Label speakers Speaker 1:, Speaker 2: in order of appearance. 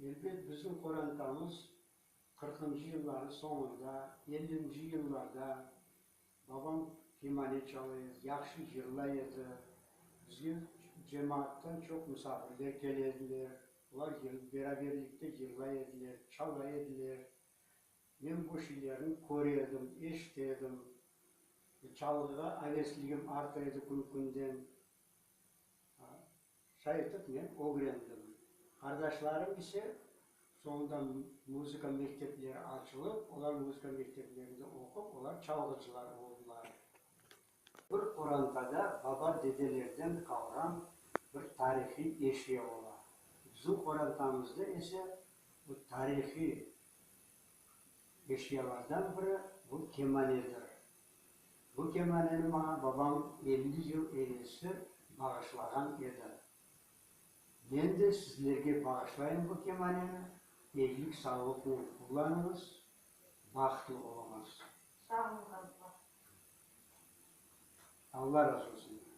Speaker 1: Elbet, bizim qorantamız qırqıncı yıllarnıñ soñunda, ellinci yıllarda babam kemane çala edi, yahşı yırlay edi. Bizge cemaattan çoq musafirler kele ediler, olar beraberlikte yırlay ediler, çala ediler. Men bu şeylerni köre edim, eşite edim. Çalğığa avesligim arta edi kün-künden. Şay etip men ögrendim. Qardaşlarım ise soñundan muzıka mektepleri açılıp, olar muzıka mekteplerinde oqup, olar çalğıcılar oldılar. Bir qorantada baba-dedelerden qalğan bir tarihiy eşya ola. Bizim qorantamızda ise bu tarihiy eşyalardan biri bu kemanedir. Bu kemaneni maña babam 50 yıl evelsi bağışlağan edi. Men de sizlerge bağışlayım bu kemaneni, eyilik-sağlıqnen qullanıñız, bahtlı oluñız.
Speaker 2: Sağ oluñ, Abla.
Speaker 1: Alla razı olsun.